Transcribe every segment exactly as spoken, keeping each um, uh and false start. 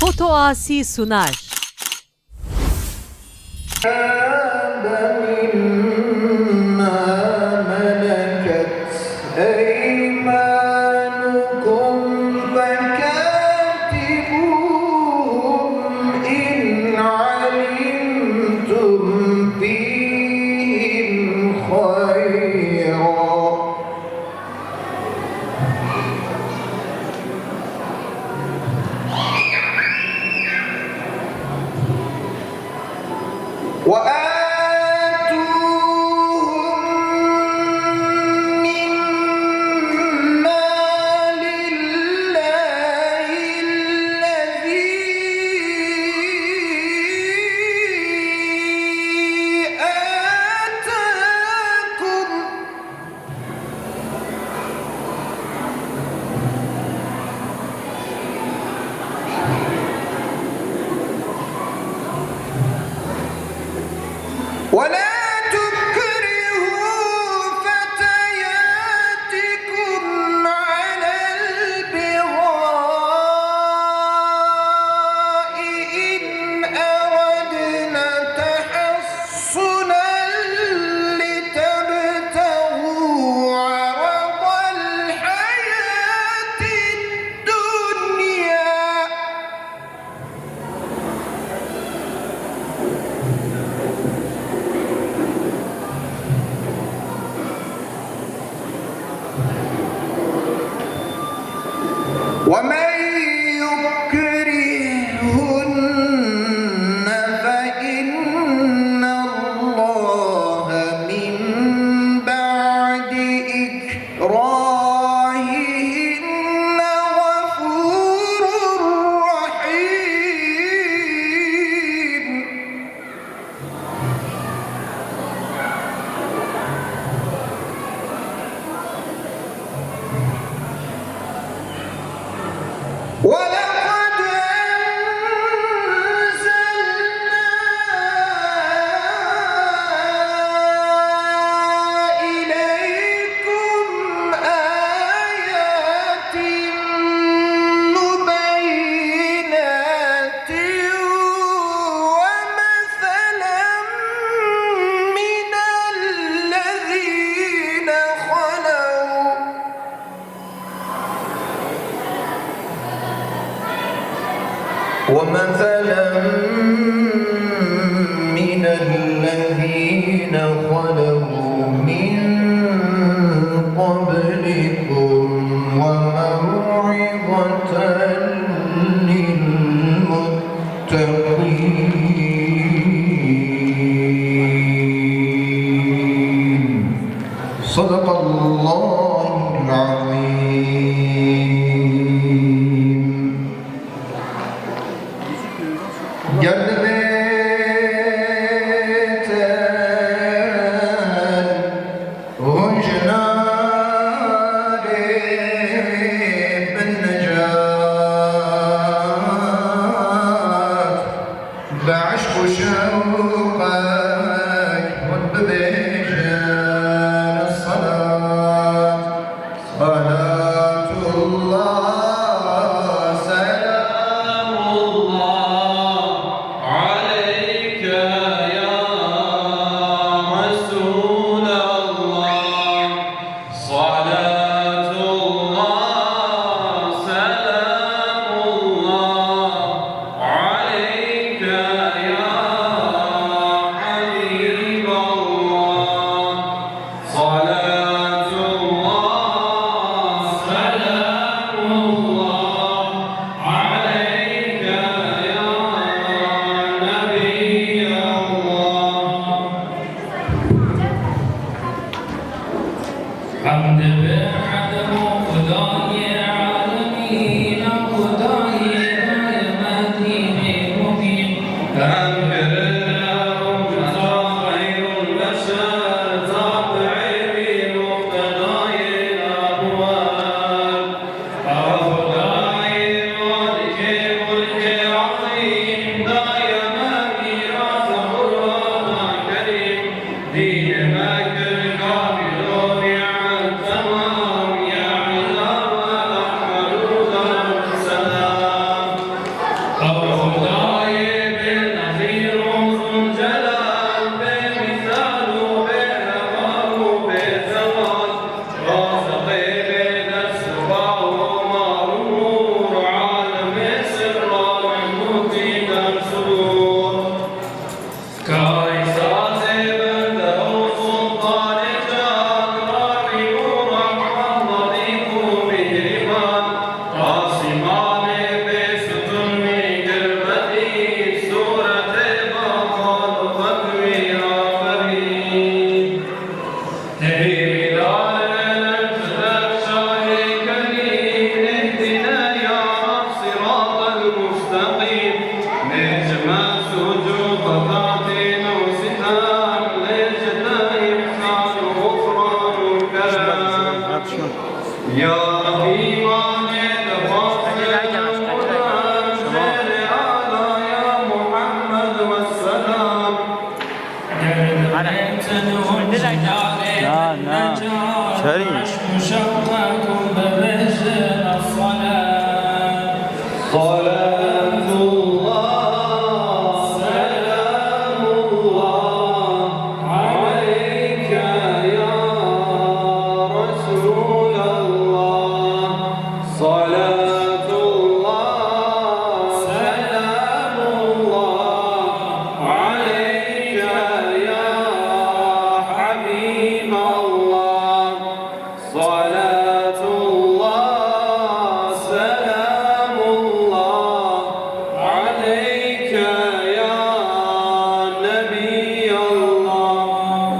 Foto Asi sunar. مما ملكت أيمانكم فكاتبوهم إن علمتم فيهم خيرا. وآتوهم من مال الله الذي آتاكم. ولا تكرهوا فتياتكم على البغاء إن أردن تحصنا لتبتغوا عرض الحياة الدنيا. ومن يكرهن فإن الله من بعد إكراههن غفور رحيم. ولقد أنزلنا إليكم آيات مبينات ومثلا من الذين خلوا ومثلا من الذين خلوا من قبلكم وموعظة للمتقين. صدق الله العظيم. Gel divê te hûn ji narê bin necat. Malê bê sütun wî girbetî, sûretê baqal û xet wî afirî. Hêvîdar in ji te şahê kerîm, ihdine ya Rab siratal mustaqîm. Nêçime sûc û xetatîn û sitem, lê ji te îhsan û xufran û kerem. Ya Rebî, îmanê dixwazim û dem jêrê alaya Muhammed wesselam. Na, na. Şerî. صلاة الله، سلام الله عليك يا رسول الله. صلاة الله، سلام الله عليك يا حبيب الله. صلاة الله، سلام الله عليك يا نبي الله.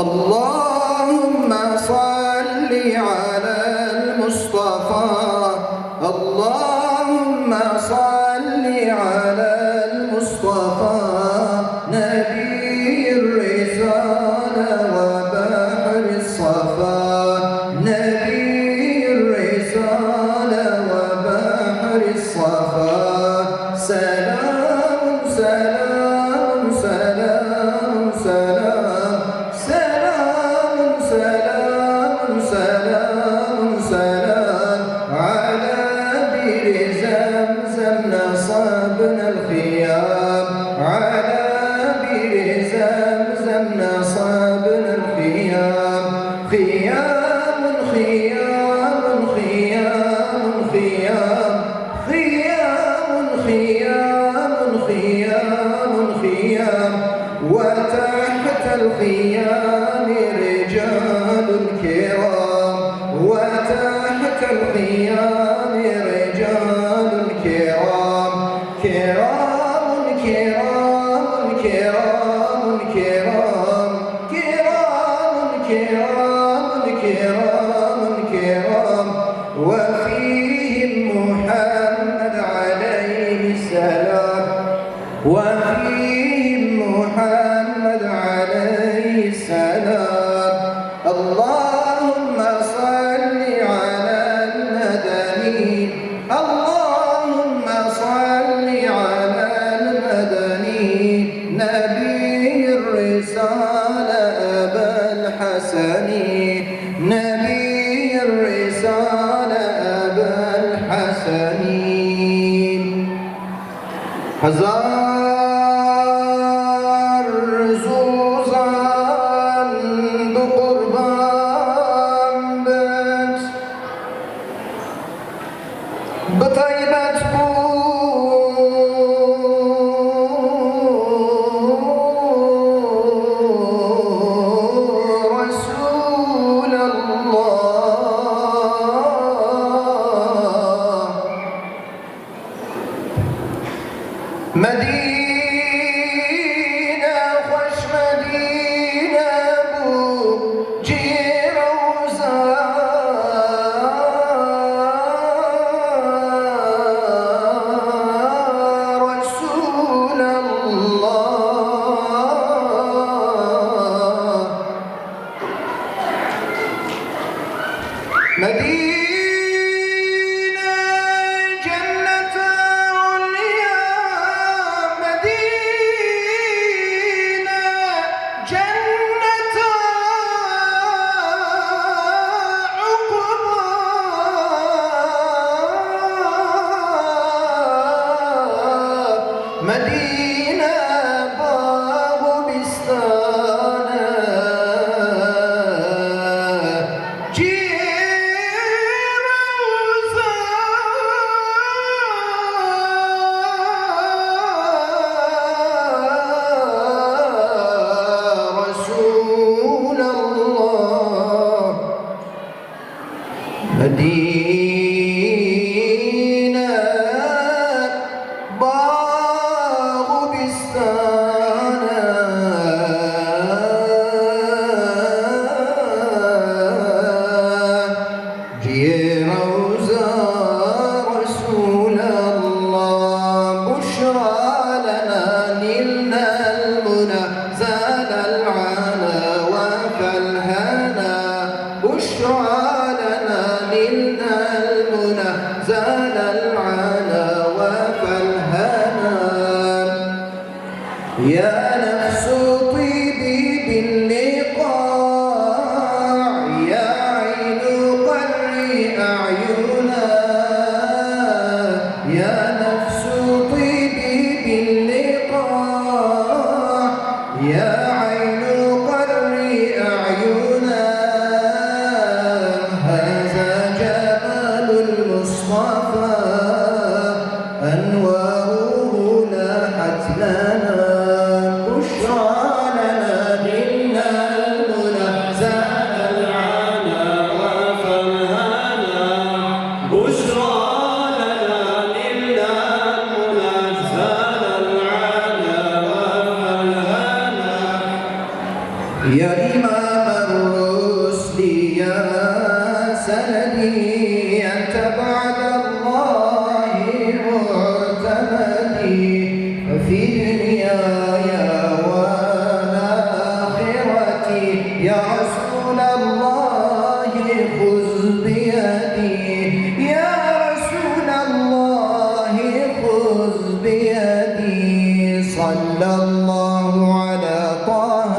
اللهم صل على المصطفى، اللهم صل على المصطفى، نبي الرسالة وبحر الصفا، نبي الرسالة وبحر الصفا. سلام، سلام، سلام، سلام. سلام، سلام، سلام، سلام على بير زمزم نصبنا الخيام، على بير زمزم نصبنا الخيام. خيام، خيام، خيام، خيام. خيام، خيام، خيام، خيام، وتحت الخيام رجال كرام، وتحت الخيام رجال كرام، كرام، كرام، كرام، كرام. كرام، كرام، كرام، كرام، وفيهم محمد عليه السلام، وفيهم محمد عليه السلام. اللهم صل على المدني، اللهم صل على المدني، نبي الرسالة أبا الحسن، نبي الرسالة أبا الحسن. هزار زوزان بقربان بيت. بطيبة رسول الله. مدينة خوش مدينة بو جي روزا رسول الله. مدينة جنة عليا، مدينة جنة عقبى، مدينة باغ وبستان. جيل الرسل يا سندي، أنت بعد الله معتمدي، ففي دنياي والآخرة يا رسول الله خذ بيدي، يا رسول الله خذ بيدي، صلى الله على طه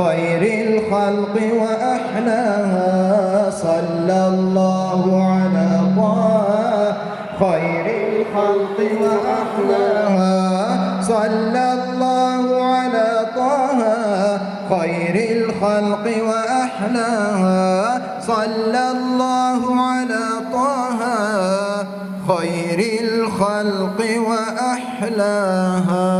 خير الخلق وأحلاها، صلى الله على طه خير الخلق وأحلاها، صلى الله على طه خير الخلق وأحلاها، صلى الله على طه خير الخلق وأحلاها.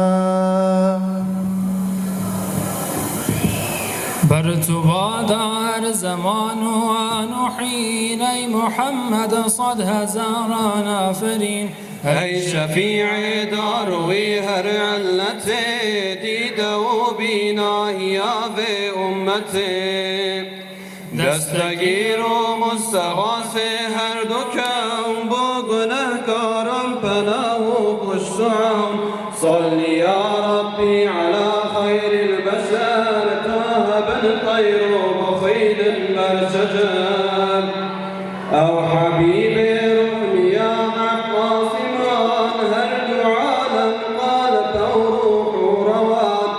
بر تو باد هر زمان و آن و حین، ای محمد، صد هزاران آفرین. ای شفیع دار و هر علت، دیده و بینایی آب امت. دستگیر و مستغاث هر دو کون، بو گناهکاران پناه و پشت و عون. صل یا ربی علی خیر البشر، طه بن طیر و بخیل بر شجر. او حبیب رحمیا عباس مان، هر دو عالم قالب او روح و روان.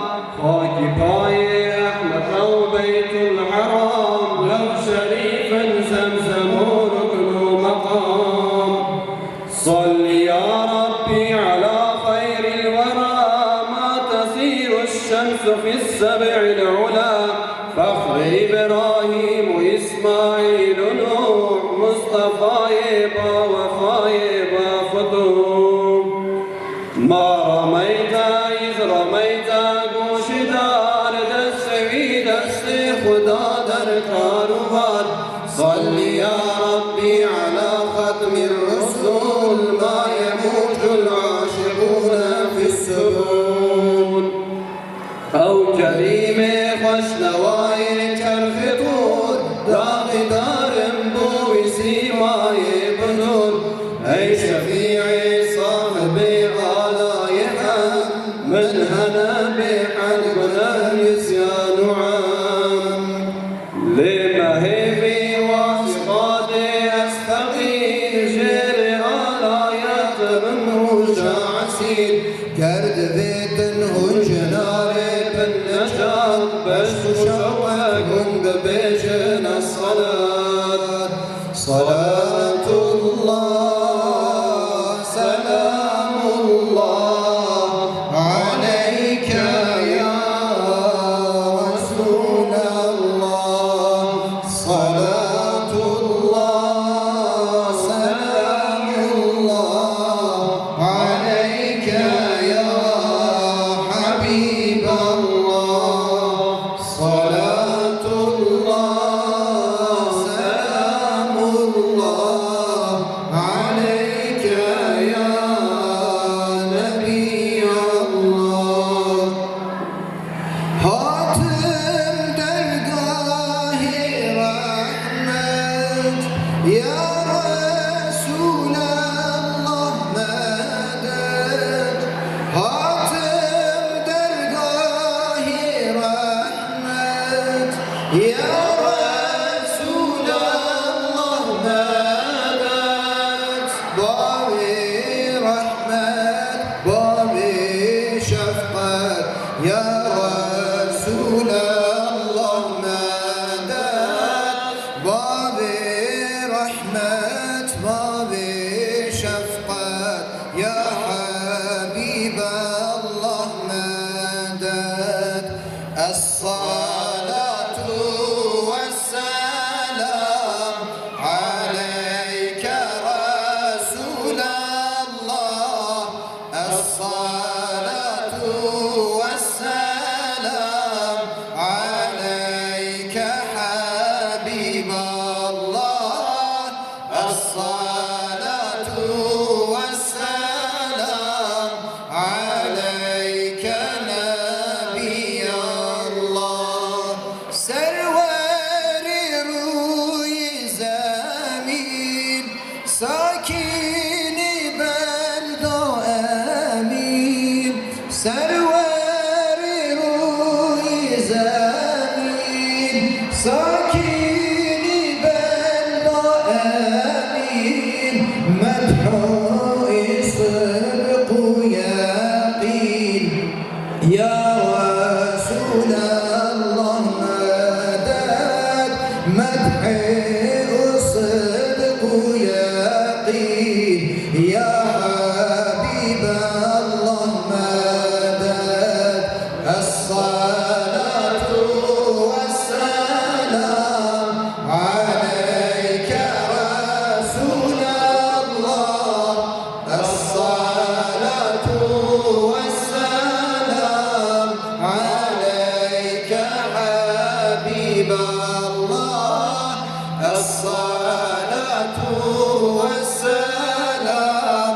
خاکی پای احمد او بیت الحرام، لو شریف زمزم و رکن و مقام. صل يا ربي على خير الورى، ما تسير الشمس في السبع العلى. فخر إبراهيم إسماعيل نوح، مصطفى با وفا با فتوح. ما رميت إذ رميت، گوشدار، دست وی دست خدا در کاروبار. صل يا ربي على ختم الرسل، ما يموج العاشقون في السبل. او کریم خوشنوای چرخ طور، داغدارم بو وی سیمای بنور. ای شفیع صاحب آلای حمد، من هنا بحد گناه نسیان و عمد. لمهيبي واعتقادي أستقيل، جير آلايات من روجا عسيل. كرد بيت هنجناري بالنجاة، بشت شوقك ببيجن الصلاة. صلاة الله، سلام الله عليك يا رسول الله. صلاة الله، سلام الله عليك يا حبيب الله. صلاة الله، سلام الله عليك يا نبي الله. هاتم درگاهی رحمت، يا رسول الله مدد. هاتم درگاهی رحمت، يا رسول الله مدد. بابي رحمت، بابي شفقت، يا رسول الله مدد. بابي رحمت، بابي شفقت، يا حبيب الله مدد. الصلاة ساكن بلدة أمين، مدحوع صدق ويقين. يا رسول الله مدد، مدحوع صدق ويقين. يا حبيب الله مدد، الصلاة والسلام عليك رسول الله، الصلاة والسلام عليك حبيب الله، الصلاة والسلام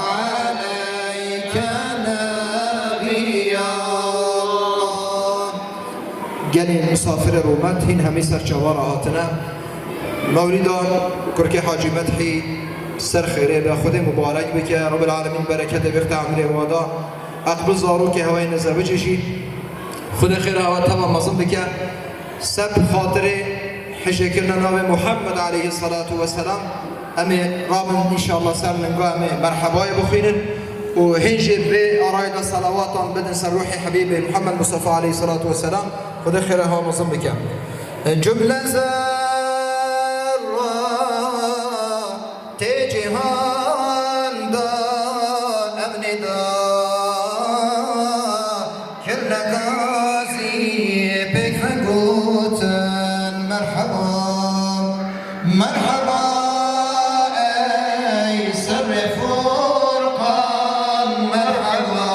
عليك نبي الله. Gelên misafirê rûmet hîn hemî ser çava re hatine. Mewlîda kurkê Hacî Methî ser xêrê be, Xwedê mubarek bike, Rebbil Alemîn bereketê bixte emrê wa da. Eqbil zarokê hewa yê nezewicê jî Xwedê xêra hewa teva mezin bike. Seb xatirê hijêkirina navê Muhammed aleyhisselatu vesselam. Em ê rabin înşallah ser linga em ê merhebayê bixwînin û hîn jî vê arayê de selawatan bidin ser ruhê Hebîbê Muhammed Mustafa aleyhisselatu vesselam. Xwedê xêra hewa mezin bike. Cumle zerra tê cîhan de ev nîda kirine gazî pêk ve gotin merheba. Merheba ey serrê Furqan, merheba.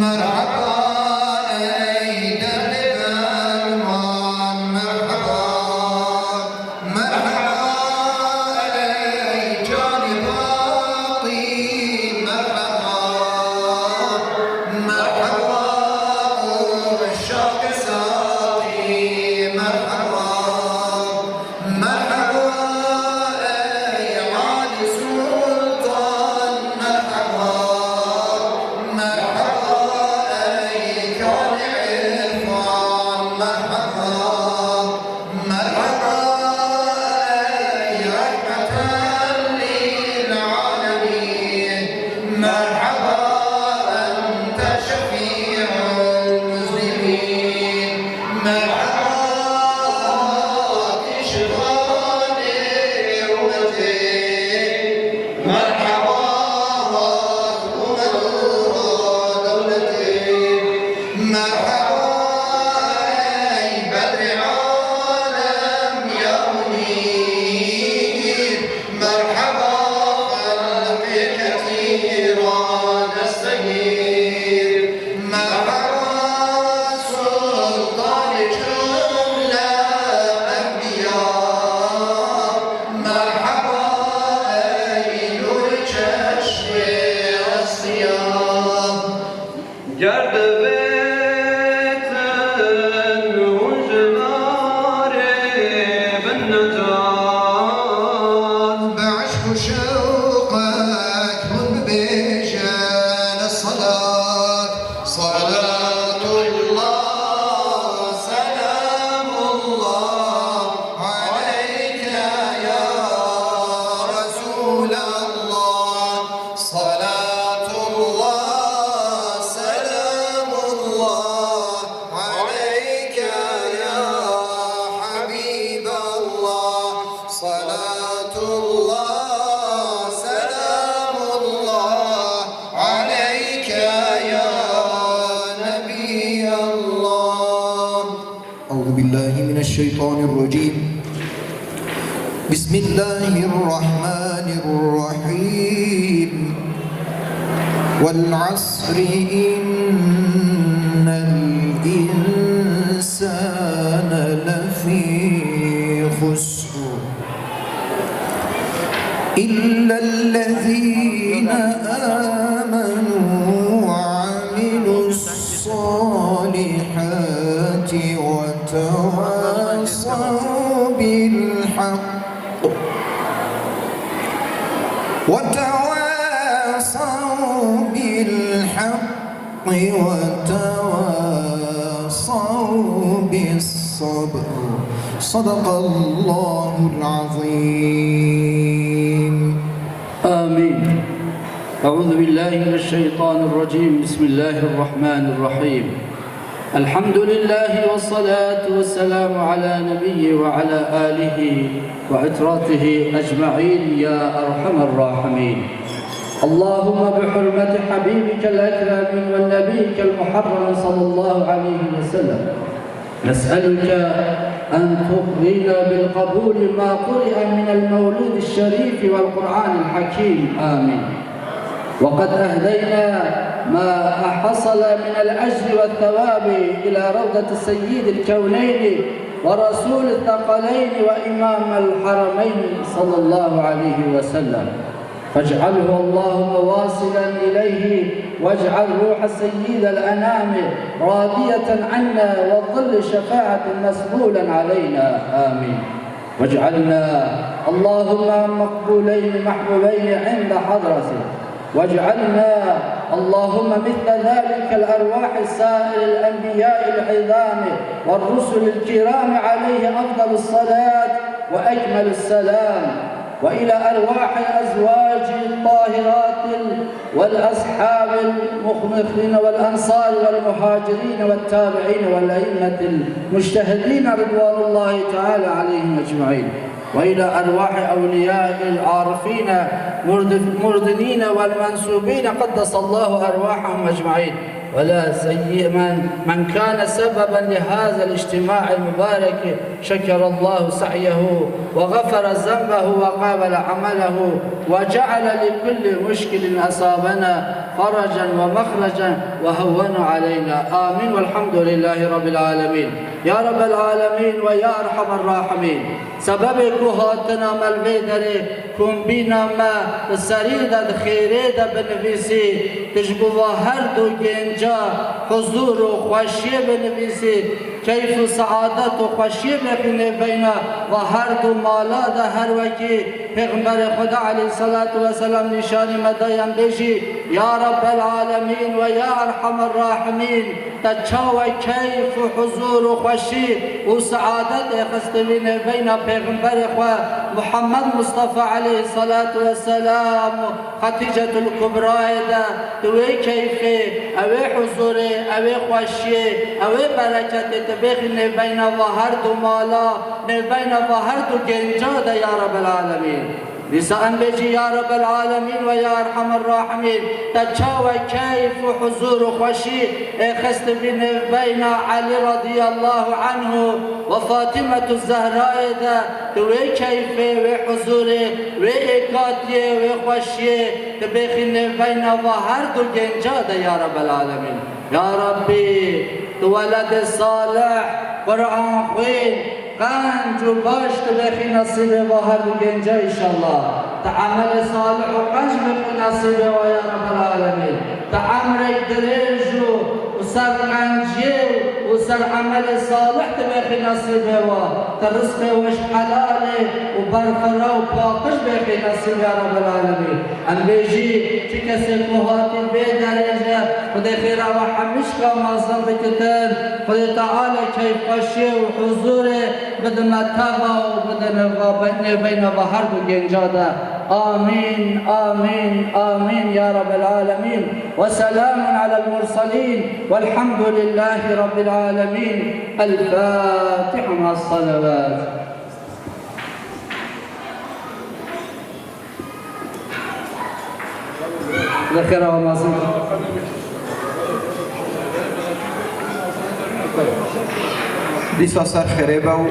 Merheba ey derdê derman, merheba. Merheba ey canê baqî, merheba. Merheba uşaqê saqî, merheba. Merheba ey Alî Sultan, merheba. Merheba ey kalê Îrfan, merheba. مرحبا أي رحمة للعالمين. مرحبا أنت شفيع المذنبين. مرحبا هات شفاني أمتي. مرحبا هات ومدورة دولتي. مرحبا أي بدر عالم يا منير. مرحبا خلق كثيرة نستنير. مرحبا سلطان جملة أنبياء. مرحبا أي نور كشف أصفياء. Ger divêtin hûn ji darê bin necat. Bi eşq û şewqek hûn bibêjin selat. Selatullah, selamullah aleyke ya Resulallah. صلاة الله سلام الله عليك يا حبيب الله. صلاة الله سلام الله عليك يا نبي الله. أعوذ بالله من الشيطان الرجيم. بسم الله الرحمن الرحيم. والعصر إن الإنسان لفي خسر. إلا الذين آمنوا وعملوا الصالحات وتواصوا بالحق وتواصوا بالحق وتواصوا بالصبر. صدق الله العظيم. آمين. أعوذ بالله من الشيطان الرجيم. بسم الله الرحمن الرحيم. الحمد لله والصلاة والسلام على نبيه وعلى آله وعترته أجمعين يا أرحم الراحمين. اللهم بحرمة حبيبك الأكرم ونبيك المحرم صلى الله عليه وسلم، نسألك أن تقضينا بالقبول ما قرئ من المولود الشريف والقرآن الحكيم. آمين. وقد أهدينا ما حصل من الأجر والثواب إلى روضة سيد الكونين ورسول الثقلين وإمام الحرمين صلى الله عليه وسلم، فاجعله اللهم واصلا إليه، واجعل روح سيد الأنام راضية عنا وظل شفاعة مسبولا علينا. آمين. واجعلنا اللهم مقبولين محبوبين عند حضرته، واجعلنا اللهم مثل ذلك الأرواح سائر الأنبياء العظام والرسل الكرام عليه أفضل الصلاة وأكمل السلام، وإلى أرواح أزواجه الطاهرات والأصحاب المخلصين والأنصار والمهاجرين والتابعين والأئمة المجتهدين رضوان الله تعالى عليهم أجمعين، وإلى أرواح أولياء العارفين مرد-، مردنين والمنسوبين قدس الله أرواحهم أجمعين، ولا سيء من، من كان سببا لهذا الاجتماع المبارك، شكر الله سعيه وغفر ذنبه وقابل عمله وجعل لكل مشكل أصابنا فرجا ومخرجا وهون علينا. آمين والحمد لله رب العالمين. يا رب العالمين ويا أرحم الراحمين. Sebebê ku hatina me li vê derê, kombîna me li serî de di xêrê de binivîsî, tu ji bo va her du genca huzûr û xweşiyê binivîsî, keyf û seadet û xweşiyê bixînê beyna va her du mala de, her wekî Pêxemberê Xweda aleyhisselatu vesselam nîşanî me daye, em bêjî, Ya Rabbel Alemîn ve Ya Erhamer Rahimîn. Te çawa keyf û huzûr û xweşî û seadetê xistivî nêvbeyna Pêxemberê xwe Muhammed Mustafa aleyhisselatu vesselam û Xetîcetul Kubrayê de, tu wê keyfê, ew ê huzûrê, ew ê xweşiyê, ew ê bereketê tu bêxî nêvbeyna va her du mala, nêvbeyna va her du genca de ya Rabbel Alemîn. Dîsa em bêjî, Ya Rabbel Alemîn ve Ya Erhamer Rahimîn, te çawa keyf û huzûr û xweşî ê xistivî nêvbeyna Elî radiyallahu anhu ve Fatîmetu Zehrayê de, tu wê keyfê, wê huzûrê, wê êkatiyê, wê xweşiyê, tu bêxî nêvbeyna va her du genca de, Ya Rabbel Alemîn. Ya Rabbî, tu weledê salih, Quran xwîn, qenc û baş tu bêxî nesîbê va her du genca înşallah. Tu emelê salih û qenc bêxî nesîbê wa ya Rabbel Alemîn. Tu emrek dirêj û, û ser qenciyê û ser emelê salih tu bêxî nesîbê wa. Tu rizqê weş helalê û berfira û paqij bêxî nesîbê ya Rabbel Alemîn. Em bêjî, çi kesê ku hatî vê derê ji Xwedê xêra we hemîşka mezin bikitin, Xwedê Teala keyfxweşiyê û huzûrê bide me teva û bide nêva, nêvbeyna va her du genca de. Amîn, amîn, amîn ya Rabbel Alemîn. Ve selamun alel murselîn. Velhamdulillahî Rabbil Alemîn. El Fatiha ma'as salavat. Li xêra we mezin. Dîsa ser xêrê be û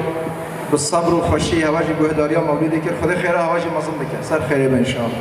bi sebr û xweşî hewa jî guhdariya mewlîdê kir. Xwedê xêra hewa jî mezin bike. Ser xêrê be înşallah.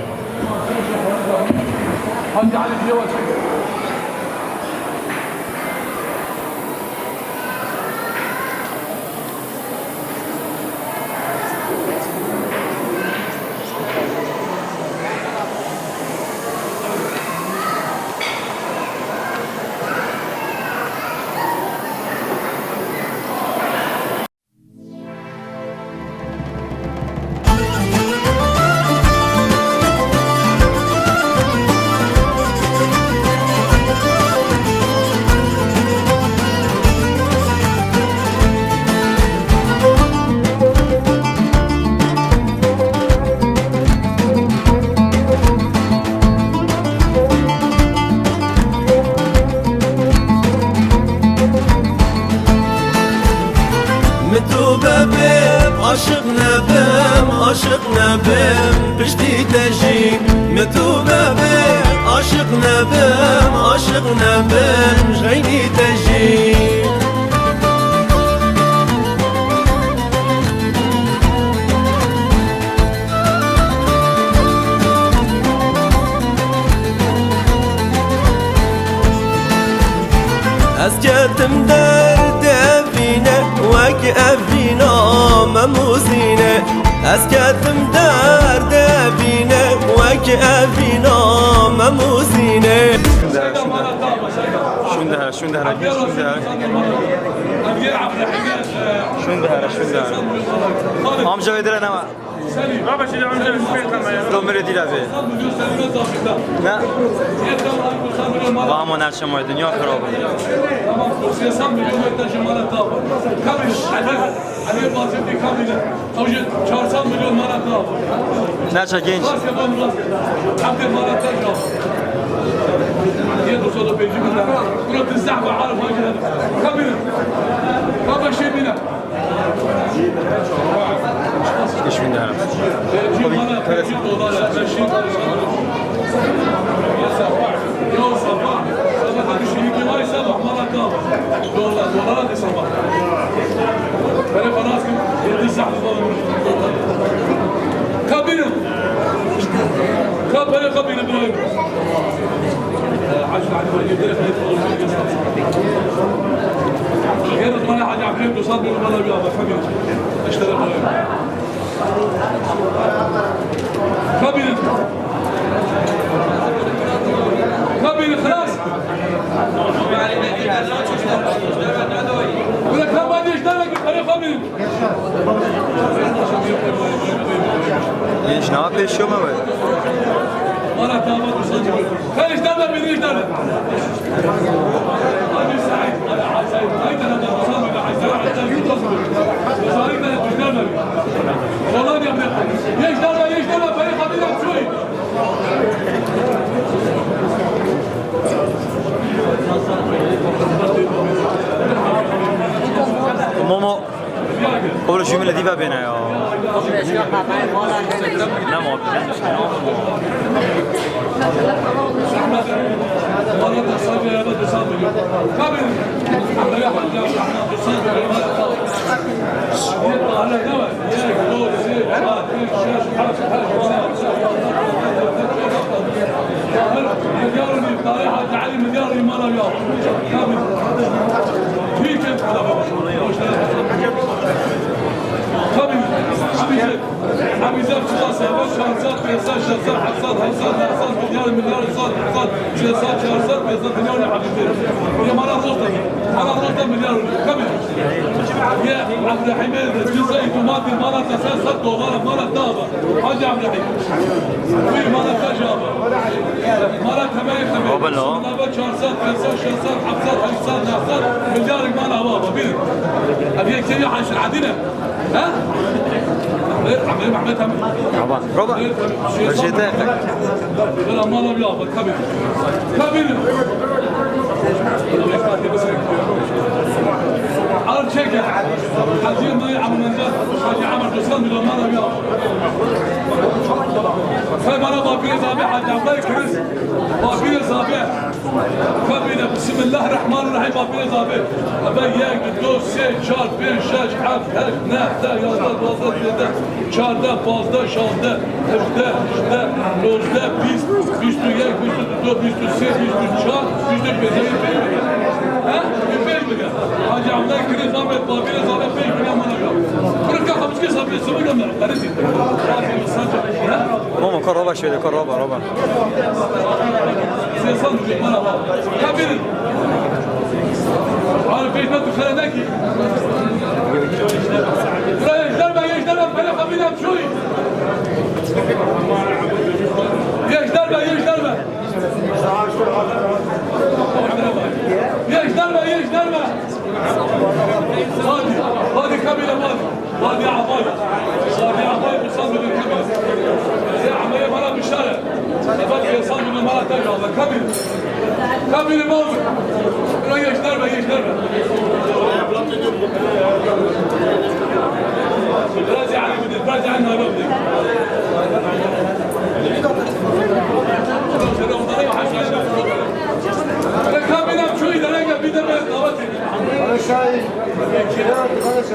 Aşiq nebim, aşiq nebim, piştî te jî min tu mebe. Aşiq nebim, aşiq nebim, ji xeynî te jî. Ez ketim derdê vîne, wek evîna Mem û Zîne. Ez ketim derdê vîne, wek evîna Mem û Zîne. Şûnde here, şûnde here, şûnde here. Şûnde here, şûnde here. Amca vê dire ne var? Baba, şimdi amca, bir şey yapma ya. Lo, mere dîla vê. Ne? Vamo, ne çemo, dinya xirab e. Ne çe genç. Baba, şey bile. Teşvîn de hene. Kabir. Kabir, kabir, İbrahim. Kabir. Kabir, خلاص. Bırak, kabir, kabir. Genç, ne yapıyor, yaşıyor mu be? Bana tamam, sen çıkıyor. Sen işten de, beni işten de. Hadi Said, hadi Said, Said, hadi Said, hadi Said, hadi Said, hadi Said. Kolay gelsin. Gençler de, gençler de, beni kabul et, şöyle. Momo. Oğlum, şu millet dibe bena ya. Ne muhabbet? Tabii, tabii ki. Hem bize çar sed, pênc sed, şeş sed, heft sed, heft sed, neh sed, milyar, milyar, sed, sed, sê sed, çar sed, pênc sed milyar ne hadîsê. Yê mala dosta, mala dosta milyar, tabii. Yê Abdurrahimê, cizayê tu mati, mala te sed, sed dolar, mala te ava. Hacı Abdurrahim. Wî mala te jî ava. Mala temeyê temeyê. Baba, no. Mala çar sed, pênc sed, şeş sed, heft sed, heşt sed, neh sed, milyar mala ava, ava. Bir. Ev yek seyî haşir adî ne. Ha? Ver, Amir Mehmet Amir. Roba, roba. Ver, şey, Vejete. Ver, aman abi, abi, tabii. Tabii. Al çek ya. Hacı Amir, Amir Menca, Hacı Amir Doskan, bir aman abi, abi. Sen bana bak, biraz abi, Hacı Amir, bak, biraz abi. Kabîne, Bismillahirrahmanirrahîm, Rabbil Ezabê. Ebe yek, du, sê, çar, pênc, şeş, heft, heşt, neh, deh, yazdeh, duwazdeh, sizdeh, çardeh, pazdeh, şazdeh, hejdeh, hejdeh, nozdeh, bîst, bîst û yek, bîst û du, bîst û sê, bîst û çar, bîst û pênc, bîst û pênc. He? Bîst û pênc bige. Hacı Abdullah Kiriz Ahmet, Babîne Zabe pênc bige mana ya. Kırıkka Hamıskı Sabri Sıvı Gömer. Hadi. Hadi. Hadi. Hadi. Momo, kar roba şöyle, kar roba, roba. Sê sed û bîst mana var. Kabir. Arif Hikmet Karadengi. Buraya gençler be, gençler be, böyle kabir yapıyor. Gençler be, gençler be. Gençler be, gençler be. Hadi, hadi kabire hadi. Hadi Abay. Hadi Abay, misal verin kabire. Ya Abay, bana bir şey. Efendim, insan bir numara tek aldı. Kabire. Kabire mi oldu? Buna gençler be, gençler be.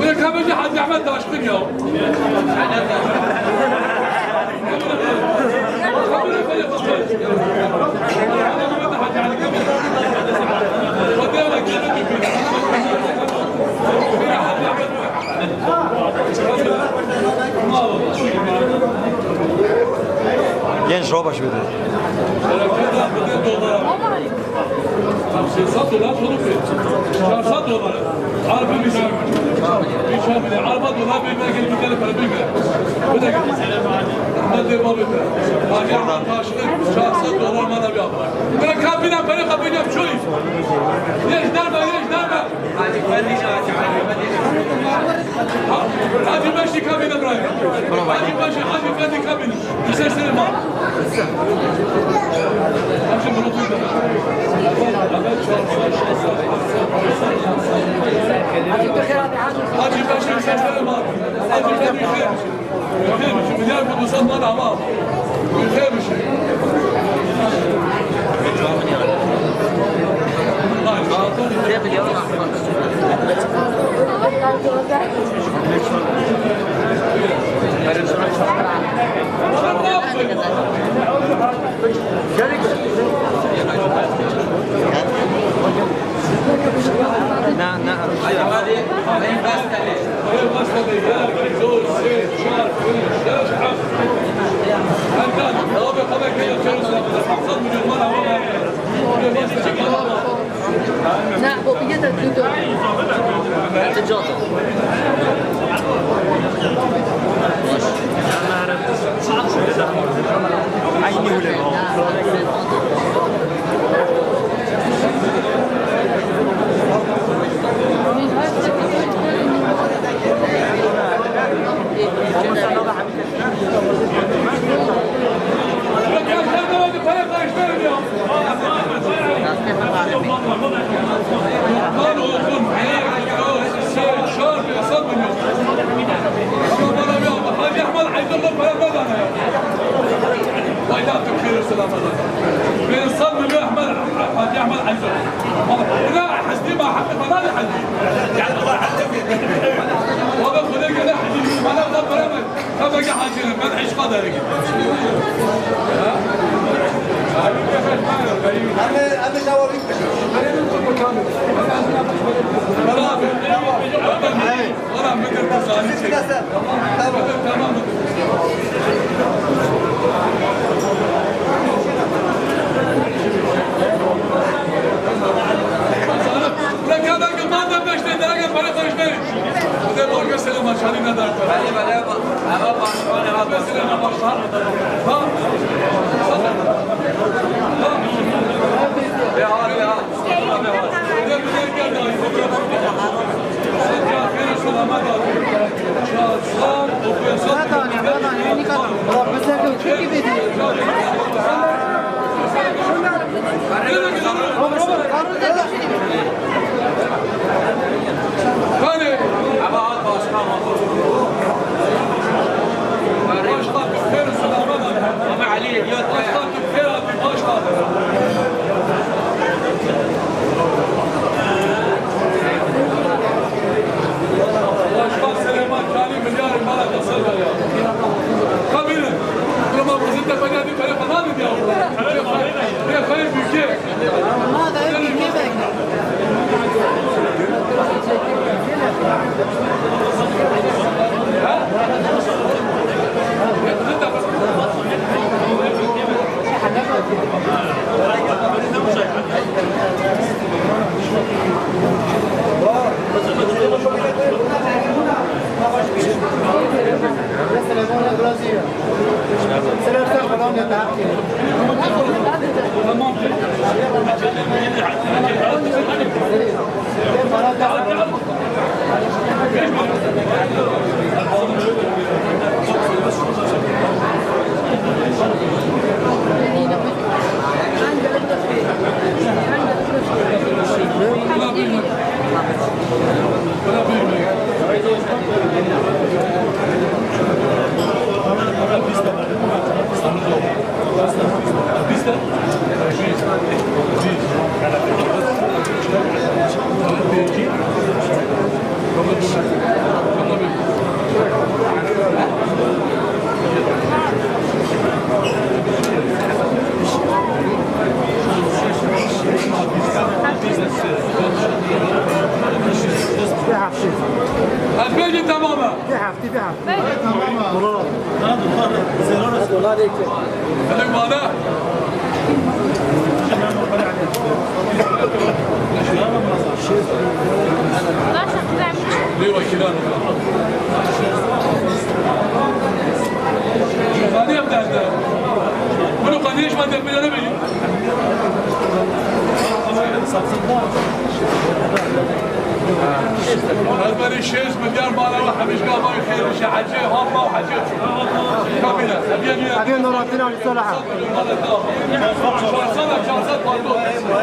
Böyle kabeci Hacı Ahmet Taşkın ya. Genç Robaş bir de. Sê sed dolar, çar sed dolar. Araba bir şey. Bir şey bile. Araba dolar bir belki bir tane para bir ver. Bu da geldi. Hadi baba. Hadi Allah'ın karşılığı çar sed dolar bana bir yapar. Ben kabine para kabine yapıyorum. Yeş derme, yeş derme. Hacı Beşi kabine bırak. Hacı Beşi, Hacı Beşi kabine. Sesleri var. Hacı Beşir sesleri var. Hacı Beşir. Milyar bu dusan var ama. Ülke bir şey. Na, na. Na, bo, yê de tu, tu. Em ê, em ê şawa wî Tamam. Tamam. Hadi bence tamam ha. Dolar. Dolar iki. Hadi bana. Lê wekîlan. Qadî ev derde. Bunu qadî hiç madde bile ne bileyim. Ez berî şêst milyar mala we hemîşka vay xêr, şe hecê, hamba û hecê çû. Kabîne, eviye niye? Eviye Nuraddin Ali Salaha. Çar sed, çar sed, pardon.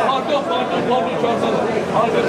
Pardon, pardon, pardon, çar sed. Pardon.